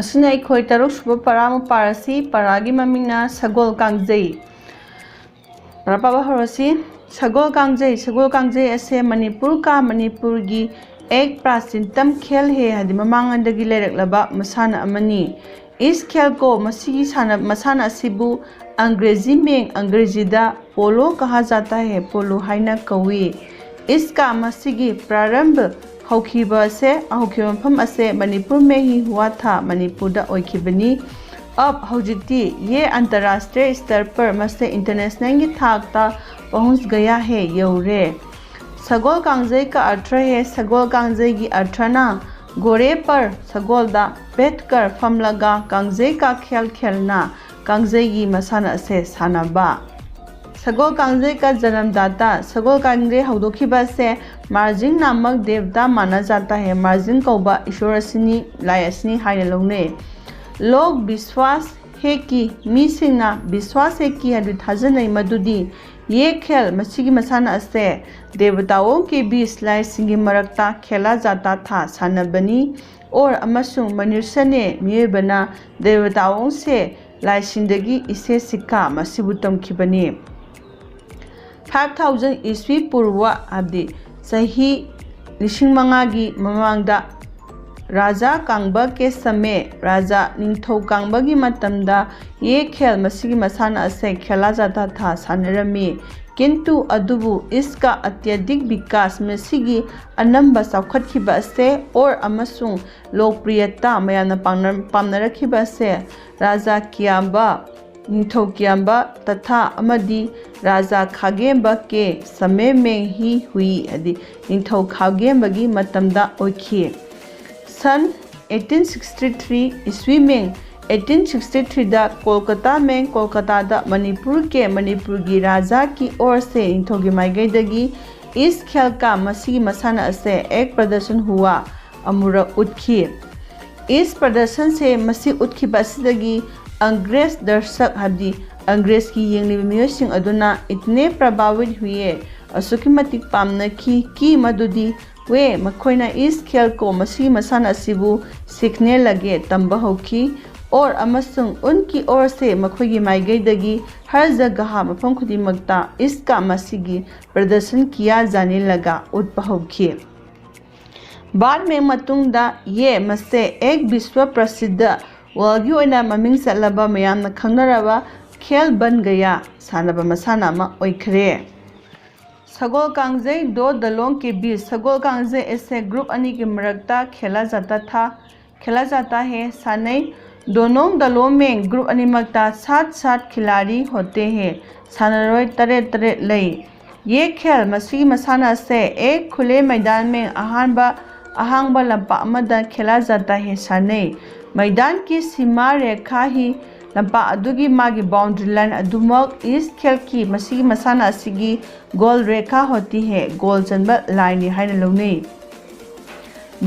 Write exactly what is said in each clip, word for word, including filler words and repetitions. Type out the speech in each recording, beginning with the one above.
ꯑꯁꯤꯅ ꯑꯩꯈꯣꯏ ꯇꯔꯨꯛ ꯁꯨꯕ ꯄꯔꯥ ꯑꯃ ꯄꯥꯔꯁꯤ꯫ ꯄꯔꯥꯒꯤ ꯃꯃꯤꯡꯅ ꯁꯒꯣꯜ ꯀꯥꯡꯖꯩ꯫ ꯄꯔꯥ ꯄꯥꯕ ꯍꯧꯔꯁꯤ꯫ ꯁꯒꯣꯜ ꯀꯥꯡꯖꯩ꯫ ꯁꯒꯣꯜ ꯀꯥꯡꯖꯩ ꯑꯁꯦ ꯃꯅꯤꯄꯨꯔ ꯀꯥ ꯃꯅꯤꯄꯨꯔꯒꯤ ꯑꯦꯛ ꯄ꯭ꯔꯥꯆꯤꯟꯇꯝ ꯈꯦꯜ ꯍꯦ ꯍꯥꯏꯗꯤ ꯃꯃꯥꯡꯉꯩꯗꯒꯤ ꯂꯩꯔꯛꯂꯕ ꯃꯁꯥꯟꯅ ꯑꯃꯅꯤ꯫ ꯏꯁ ꯈꯦꯜ ꯀꯣ ꯃꯁꯤꯒꯤ ꯁꯥꯟꯅ ꯃꯁꯥꯟꯅ ꯑꯁꯤꯕꯨ ꯑꯪꯒ꯭ꯔꯦꯖꯤ ꯃꯤꯡ ꯑꯪꯒ꯭ꯔꯦꯖꯤꯗ ꯄꯣꯂꯣ ꯀꯍꯥ ꯖꯥꯇꯥ ꯍꯦ ꯄꯣꯂꯣ ꯍꯥꯏꯅ ꯀꯧꯏ꯫ ꯏꯁꯀꯥ ꯃꯁꯤꯒꯤ ꯄ꯭ꯔꯥꯔꯝꯚ ꯍꯧꯈꯤꯕ ꯑꯁꯦ ꯍꯧꯈꯤꯕ ꯃꯐꯝ ꯑꯁꯦ ꯃꯅꯤꯄꯨꯔ ꯃꯦ ꯍꯤ ꯍꯨꯋꯥ ꯊꯥ ꯃꯅꯤꯄꯨꯔꯗ ꯑꯣꯏꯈꯤꯕꯅꯤ꯫ ꯑꯞ ꯍꯧꯖꯤꯛꯇꯤ ꯌꯦ ꯑꯟꯇꯔꯔꯥꯁꯇ꯭ꯔꯤꯌ ꯁ꯭ꯇꯔ ꯄꯔ ꯃꯁꯦ ꯏꯟꯇꯔꯅꯦꯁꯅꯦꯜꯒꯤ ꯊꯥꯛꯇ ꯄꯍꯨꯟꯁ ꯒꯌꯥ ꯍꯦ ꯌꯧꯔꯦ꯫ ꯁꯒꯣꯜ ꯀꯥꯡꯖꯩ ꯀ ꯑꯔꯊ ꯍꯦ ꯁꯒꯣꯜ ꯀꯥꯡꯖꯩꯒꯤ ꯑꯔꯊꯅ ꯒꯣꯔꯦ ꯄꯔ ꯁꯒꯣꯜꯗ ꯕꯦꯠ ꯀꯔ ꯐꯝꯂꯒ ꯀꯥꯡꯖꯩ ꯀ ꯈꯦꯜ ꯈꯦꯜꯅ ꯀꯥꯡꯖꯩꯒꯤ ꯃꯁꯥꯟꯅ ꯑꯁꯦ ꯁꯥꯟꯅꯕ꯫ ꯁꯒꯣꯜ ꯀꯥꯡꯖꯩ ꯀ ꯖꯅꯝꯗꯥꯇꯥ꯫ ꯁꯒꯣꯜ ꯀꯥꯡꯖꯩ ꯍꯧꯗꯣꯛꯈꯤꯕ ꯑꯁꯦ ꯃꯥꯔꯖꯤꯡ ꯅꯥꯃꯛ ꯗꯦꯕꯇꯥ ꯃꯥꯅ ꯖꯥꯇꯥ ꯍꯦ ꯃꯥꯔꯖꯤꯡ ꯀꯧꯕ ꯏꯁꯣꯔ ꯑꯁꯤꯅꯤ ꯂꯥꯏ ꯑꯁꯤꯅꯤ ꯍꯥꯏꯅ ꯂꯧꯅꯩ꯫ ꯂꯣꯛ ꯕꯤꯁ꯭ꯋꯥꯁ ꯍꯦ ꯀꯤ ꯃꯤꯁꯤꯡꯅ ꯕꯤꯁ꯭ꯋꯥꯁ ꯍꯦ ꯀꯤ ꯍꯥꯏꯕꯗꯤ ꯊꯥꯖꯅꯩ ꯃꯗꯨꯗꯤ ꯌꯦ ꯈꯦꯜ ꯃꯁꯤꯒꯤ ꯃꯁꯥꯟꯅ ꯑꯁꯦ ꯗꯦꯕꯇꯥꯑꯣꯡ ꯀꯦ ꯕꯤꯁ ꯂꯥꯏꯁꯤꯡꯒꯤ ꯃꯔꯛꯇ ꯈꯦꯂꯥ ꯖꯥꯇꯥ ꯊꯥ ꯁꯥꯟꯅꯕꯅꯤ꯫ ꯑꯣꯔ ꯑꯃꯁꯨꯡ ꯃꯅꯨꯁ꯭ꯌꯅꯦ ꯃꯤꯑꯣꯏꯕꯅ ꯗꯦꯕꯇꯥꯑꯣꯡꯁꯦ ꯂꯥꯏꯁꯤꯡꯗꯒꯤ ꯏꯁꯦ ꯁꯤꯛꯀꯥ ꯃꯁꯤꯕꯨ ꯇꯝꯈꯤꯕꯅꯤ꯫ ꯐꯥꯏꯚ ꯊꯥꯎꯖꯟ ꯏꯁ꯭ꯋꯤ ꯄꯨꯔꯋ ꯍꯥꯏꯕꯗꯤ ꯆꯍꯤ ꯂꯤꯁꯤꯡ ꯃꯉꯥꯒꯤ ꯃꯃꯥꯡꯗ ꯔꯥꯖꯥ ꯀꯥꯡꯕ ꯀꯦ ꯁꯃꯦ ꯔꯥꯖꯥ ꯅꯤꯡꯊꯧ ꯀꯥꯡꯕꯒꯤ ꯃꯇꯝꯗ ꯌꯦ ꯈꯦꯜ ꯃꯁꯤꯒꯤ ꯃꯁꯥꯟꯅ ꯑꯁꯦ ꯈꯦꯂꯥ ꯖꯥꯇꯥ ꯊꯥ ꯁꯥꯟꯅꯔꯝꯃꯤ꯫ ꯀꯤꯟꯇꯨ ꯑꯗꯨꯕꯨ ꯏꯁꯀ ꯑꯇ꯭ꯌꯗꯤꯛ ꯕꯤꯀꯥꯁ ꯃꯁꯤꯒꯤ ꯑꯅꯝꯕ ꯆꯥꯎꯈꯠꯈꯤꯕ ꯑꯁꯦ ꯑꯣꯔ ꯑꯃꯁꯨꯡ ꯂꯣꯛꯄ꯭ꯔꯤꯌꯇꯥ ꯃꯌꯥꯝꯅ ꯄꯥꯝꯅ- ꯄꯥꯝꯅꯔꯛꯈꯤꯕ ꯑꯁꯦ ꯔꯥꯖꯥ ꯀꯤꯌꯥꯝꯕ ꯅꯤꯡꯊꯧ ꯀꯤꯌꯥꯝꯕ ꯇꯊꯥ ꯑꯃꯗꯤ ꯔꯥꯖꯥ ꯈꯥꯒꯦꯝꯕ ꯀꯦ ꯁꯃꯦ ꯃꯦꯡ ꯍꯤ ꯍꯨꯏ ꯍꯥꯏꯗꯤ ꯅꯤꯡꯊꯧ ꯈꯥꯒꯦꯝꯕꯒꯤ ꯃꯇꯝꯗ ꯑꯣꯏꯈꯤ꯫ ꯁꯟ ꯑꯩꯠꯇꯤꯟ ꯁꯤꯛꯁꯇꯤ ꯊ꯭ꯔꯤ ꯏꯁ꯭ꯋꯤ ꯃꯦꯡ ꯑꯩꯠꯇꯤꯟ ꯁꯤꯛꯁꯇꯤ ꯊ꯭ꯔꯤꯗ ꯀꯣꯜꯀꯇꯥ ꯃꯦꯡ ꯀꯣꯜꯀꯇꯥꯗ ꯃꯅꯤꯄꯨꯔ ꯀꯦ ꯃꯅꯤꯄꯨꯔꯒꯤ ꯔꯥꯖꯥ ꯀꯤ ꯑꯣꯔ ꯁꯦ ꯅꯤꯡꯊꯧꯒꯤ ꯃꯥꯏꯀꯩꯗꯒꯤ ꯏꯁ ꯈꯦꯜꯀꯥ ꯃꯁꯤꯒꯤ ꯃꯁꯥꯟꯅ ꯑꯁꯦ ꯑꯦꯛ ꯄ꯭ꯔꯗꯔꯁꯟ ꯍꯨꯋꯥ ꯑꯃꯨꯔꯛ ꯎꯠꯈꯤ꯫ ꯏꯁ ꯄ꯭ꯔꯗꯔꯁꯟꯁꯦ ꯃꯁꯤ ꯎꯠꯈꯤꯕ ꯑꯁꯤꯗꯒꯤ ꯑꯪꯒ꯭ꯔꯦꯖ ꯗꯔꯁꯛ ꯍꯥꯏꯕꯗꯤ ꯑꯪꯒ꯭ꯔꯦꯖꯀꯤ ꯌꯦꯡꯂꯤꯕ ꯃꯤꯑꯣꯏꯁꯤꯡ ꯑꯗꯨꯅ ꯏꯇꯅꯦ ꯄ꯭ꯔꯚꯥꯋꯤꯠ ꯍꯨꯏꯌꯦ ꯑꯁꯨꯛꯀꯤ ꯃꯇꯤꯛ ꯄꯥꯝꯅꯈꯤ ꯀꯤ ꯃꯗꯨꯗꯤ ꯋꯦ, ꯃꯈꯣꯏꯅ ꯏꯁ ꯈꯦꯜ ꯀꯣ ꯃꯁꯤꯒꯤ ꯃꯁꯥꯟꯅ ꯑꯁꯤꯕꯨ ꯁꯤꯈꯅꯦ ꯂꯒꯦ ꯇꯝꯕ ꯍꯧꯈꯤ꯫ ꯑꯣꯔ ꯑꯃꯁꯨꯡ ꯎꯟꯀꯤ ꯑꯣꯔꯁꯦ ꯃꯈꯣꯏꯒꯤ ꯃꯥꯏꯀꯩꯗꯒꯤ ꯍꯔ ꯖꯒꯍꯥ ꯃꯐꯝ ꯈꯨꯗꯤꯡꯃꯛꯇ ꯏꯁꯀ ꯃꯁꯤꯒꯤ ꯄ꯭ꯔꯗꯔꯁꯟ ꯀꯤꯌꯥ ꯖꯥꯅꯦ ꯂꯒ ꯎꯠꯄ ꯍꯧꯈꯤ꯫ ꯕꯥꯗ ꯃꯦ ꯃꯇꯨꯡꯗ ꯌꯦ ꯃꯁꯦ ꯑꯦꯛ ꯕꯤꯁ꯭ꯋ ꯄ꯭ꯔꯁꯤꯗ, ꯋꯥꯔꯜꯒꯤ ꯑꯣꯏꯅ ꯃꯃꯤꯡ ꯆꯠꯂꯕ ꯃꯌꯥꯝꯅ ꯈꯪꯅꯔꯕ ꯈꯦꯜ ꯕꯟ ꯒꯌꯥ ꯁꯥꯟꯅꯕ ꯃꯁꯥꯟꯅ ꯑꯃ ꯑꯣꯏꯈ꯭ꯔꯦ꯫ ꯁꯒꯣꯜ ꯀꯥꯡꯖꯩ ꯗꯣ ꯗꯂꯣꯡ ꯀꯦ ꯕꯤꯁ, ꯁꯒꯣꯜ ꯀꯥꯡꯖꯩ ꯑꯁꯦ ꯒ꯭ꯔꯨꯞ ꯑꯅꯤꯒꯤ ꯃꯔꯛꯇ ꯈꯦꯂꯥ ꯖꯥꯇꯥ ꯊꯥ, ꯈꯦꯂꯥ ꯖꯥꯇꯥ ꯍꯦ ꯁꯥꯟꯅꯩ꯫ ꯗꯣꯅꯣꯡ ꯗꯂꯣꯡ ꯃꯦꯡ ꯒ꯭ꯔꯨꯞ ꯑꯅꯤꯃꯛꯇ ꯁꯥꯠ ꯁꯥꯠ ꯈꯤꯂꯥꯔꯤ ꯍꯣꯇꯦ ꯍꯦ, ꯁꯥꯟꯅꯔꯣꯏ ꯇꯔꯦꯠ ꯇꯔꯦꯠ ꯂꯩ꯫ ꯌꯦ ꯈꯦꯜ ꯃꯁꯤꯒꯤ ꯃꯁꯥꯟꯅ ꯑꯁꯦ ꯑꯦꯛ ꯈꯨꯂꯦ ꯃꯩꯗꯥꯟ ꯃꯦꯡ ꯑꯍꯥꯟꯕ ꯑꯍꯥꯡꯕ ꯂꯝꯄꯥꯛ ꯑꯃꯗ ꯈꯦꯂꯥ ꯖꯥꯇꯥ ꯍꯦ ꯁꯥꯟꯅꯩ꯫ ꯃꯩꯗꯥꯟ ꯀꯤ ꯁꯤꯃꯥ ꯔꯦꯈꯥ ꯍꯤ, ꯂꯝꯄꯥꯛ ꯑꯗꯨꯒꯤ ꯃꯥꯒꯤ ꯕꯥꯎꯟꯗ꯭ꯔꯤ ꯂꯥꯏꯟ ꯑꯗꯨꯃꯛ ꯏꯁ ꯈꯦꯜ ꯀꯤ ꯃꯁꯤꯒꯤ ꯃꯁꯥꯟꯅ ꯑꯁꯤꯒꯤ ꯒꯣꯜ ꯔꯦꯈꯥ ꯍꯣꯇꯤ ꯍꯦ, ꯒꯣꯜ ꯆꯟꯕ ꯂꯥꯏꯟꯅꯤ ꯍꯥꯏꯅ ꯂꯧꯅꯩ꯫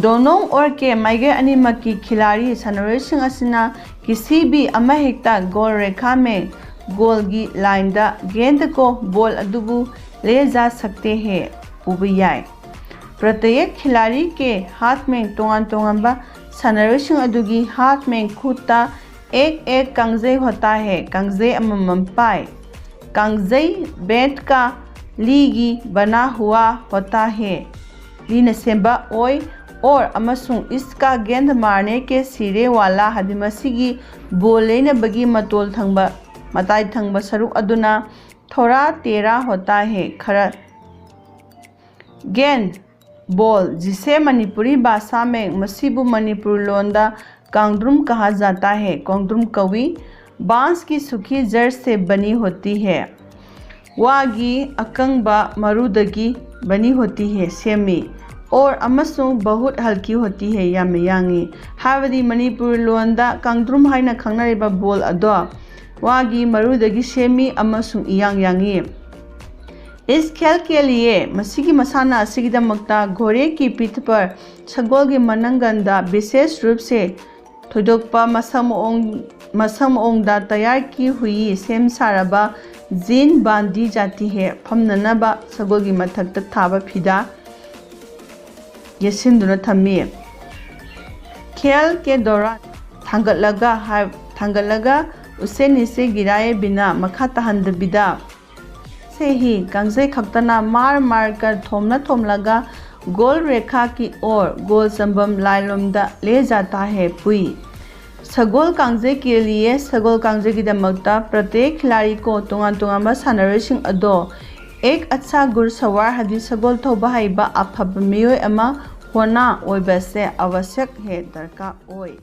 ꯗꯣꯅꯣꯡ ꯑꯣꯔ ꯀꯦ ꯃꯥꯏꯀꯩ ꯑꯅꯤꯃꯛꯀꯤ ꯈꯤꯂꯥꯔꯤ ꯁꯥꯟꯅꯔꯣꯏꯁꯤꯡ ꯑꯁꯤꯅ ꯀꯤꯁꯤ ꯕꯤ ꯑꯃꯍꯦꯛꯇ ꯒꯣꯜ ꯔꯦꯈꯥ ꯃꯦ, ꯒꯣꯜꯒꯤ ꯂꯥꯏꯟꯗ ꯒꯦꯟꯗ ꯀꯣ ꯕꯣꯜ ꯑꯗꯨꯕꯨ ꯂꯦ ꯖꯥ ꯁꯛꯇꯦ ꯍꯦ ꯎꯕ ꯌꯥꯏ꯫ ꯄ꯭ꯔꯇꯌꯦꯛ ꯈꯤꯂꯥꯔꯤ ꯀꯦ ꯍꯥꯠ ꯃꯦꯡ ꯇꯣꯉꯥꯟ ꯇꯣꯉꯥꯟꯕ ꯁꯥꯟꯅꯔꯣꯏꯁꯤꯡ ꯑꯗꯨꯒꯤ ꯍꯥꯠ ꯃꯦꯡ ꯈꯨꯠꯇ ꯑꯦꯛ ꯑꯦꯛ ꯀꯥꯡꯖꯩ ꯍꯣꯇꯥ ꯍꯦ, ꯀꯥꯡꯖꯩ ꯑꯃꯃꯝ ꯄꯥꯏ꯫ ꯀꯥꯡꯖꯩ ꯕꯦꯠ ꯀ ꯂꯤꯒꯤ ꯕꯅꯥ ꯍꯨꯋꯥ ꯍꯣꯇꯥ ꯍꯦ, ꯂꯤꯅ ꯁꯦꯝꯕ ꯑꯣꯏ꯫ ꯑꯣꯔ ꯑꯃꯁꯨꯡ ꯏꯁꯀꯥ ꯒꯦꯟꯗ ꯃꯥꯔꯅꯦ ꯀꯦ ꯁꯤꯔꯦ ꯋꯥꯂꯥ ꯍꯥꯏꯗꯤ ꯃꯁꯤꯒꯤ ꯕꯣꯜ ꯂꯩꯅꯕꯒꯤ ꯃꯇꯣꯜ ꯊꯪꯕ, ꯃꯇꯥꯏ ꯊꯪꯕ ꯁꯔꯨꯛ ꯑꯗꯨꯅ ꯊꯣꯔꯥ ꯇꯦꯔꯥ ꯍꯣꯇꯥ ꯍꯦ, ꯈꯔ꯫ ꯒꯦꯟ ꯕꯣꯜ, ꯖꯤꯁꯦ ꯃꯅꯤꯄꯨꯔꯤ ꯚꯥꯁꯥ ꯃꯦꯡ, ꯃꯁꯤꯕꯨ ꯃꯅꯤꯄꯨꯔ ꯂꯣꯟꯗ ꯀꯥꯡꯗ꯭ꯔꯨꯝ ꯀꯍꯥ ꯖꯥꯇꯥ ꯍꯦ, ꯀꯣꯡꯗ꯭ꯔꯨꯝ ꯀꯧꯏ꯫ ꯕꯥꯟꯁ ꯀꯤ ꯁꯨꯈꯤ ꯖꯔ ꯁꯦ ꯕꯅꯤ ꯍꯣꯇꯤ ꯍꯦ, ꯋꯥꯒꯤ ꯑꯀꯪꯕ ꯃꯔꯨꯗꯒꯤ ꯕꯅꯤ ꯍꯣꯇꯤ ꯍꯦ ꯁꯦꯝꯃꯤ꯫ ꯑꯣꯔ ꯑꯃꯁꯨꯡ ꯕꯍꯨꯠ ꯍꯜꯀꯤ ꯍꯣꯇꯤ ꯍꯦ, ꯌꯥꯝꯅ ꯌꯥꯡꯉꯤ꯫ ꯍꯥꯏꯕꯗꯤ ꯃꯅꯤꯄꯨꯔ ꯂꯣꯟꯗ ꯀꯥꯡꯗ꯭ꯔꯨꯝ ꯍꯥꯏꯅ ꯈꯪꯅꯔꯤꯕ ꯕꯣꯜ ꯑꯗꯣ ꯋꯥꯒꯤ ꯃꯔꯨꯗꯒꯤ ꯁꯦꯝꯃꯤ ꯑꯃꯁꯨꯡ ꯏꯌꯥꯡ ꯌꯥꯡꯉꯤ꯫ ꯏꯁ ꯈꯦꯜ ꯀꯦ ꯂꯤꯌꯦ, ꯃꯁꯤꯒꯤ ꯃꯁꯥꯟꯅ ꯑꯁꯤꯒꯤꯗꯃꯛꯇ ꯘꯣꯔꯦ ꯀꯤ ꯄꯤꯊ ꯄꯔ, ꯁꯒꯣꯜꯒꯤ ꯃꯅꯪꯒꯟꯗ, ꯕꯤꯁꯦꯁ ꯔꯨꯞ ꯁꯦ, ꯊꯣꯏꯗꯣꯛꯄ ꯃꯁꯛ ꯃꯑꯣꯡ, ꯃꯁꯛ ꯃꯑꯣꯡꯗ ꯇꯌꯥꯔ ꯀꯤ ꯍꯨꯏ ꯁꯦꯝ ꯁꯥꯔꯕ ꯖꯤꯟ ꯕꯥꯟꯗꯤ ꯖꯥꯇꯤ ꯍꯦ, ꯐꯝꯅꯅꯕ ꯁꯒꯣꯜꯒꯤ ꯃꯊꯛꯇ ꯊꯥꯕ ꯐꯤꯗꯥ꯫ ꯌꯦꯠꯁꯤꯟꯗꯨꯅ ꯊꯝꯃꯤ꯫ खेल के दौरान ꯊꯥꯡꯒꯠꯂꯒ ꯍꯥꯏ ꯊꯥꯡꯒꯠꯂꯒ ꯎꯁꯦ ꯅꯤꯆꯦ ꯒꯤꯔꯥꯌꯦ ꯕꯤꯅꯥ ꯃꯈꯥ ꯇꯥꯍꯟꯗꯕꯤꯗ ꯁꯦ ꯍꯤ ꯀꯥꯡꯖꯩ ꯈꯛꯇꯅ मार मार कर ꯊꯣꯝꯂ ꯊꯣꯝꯂꯒ गोल रेखा की ओर ꯒꯣꯜ ꯆꯟꯐꯝ ꯂꯥꯏꯂꯣꯝꯗ ले जाता है ꯄꯨꯏ꯫ ꯁꯒꯣꯜ ꯀꯥꯡꯖꯩ के लिए ꯁꯒꯣꯜ ꯀꯥꯡꯖꯩꯒꯤꯗꯃꯛꯇ प्रत्येक खिलाड़ी को ꯇꯣꯉꯥꯟ ꯇꯣꯉꯥꯟꯕ ꯁꯥꯟꯅꯔꯣꯏꯁꯤꯡ ꯑꯗꯣ एक अच्छा घुड़सवार ꯍꯥꯏꯗꯤ ꯁꯒꯣꯜ ꯊꯧꯕ ꯍꯩꯕ ꯑꯐꯕ ꯃꯤꯑꯣꯏ ꯑꯃ होना ꯑꯣꯏꯕꯁꯦ आवश्यक है ꯗꯔꯀꯥꯔ ꯑꯣꯏ꯫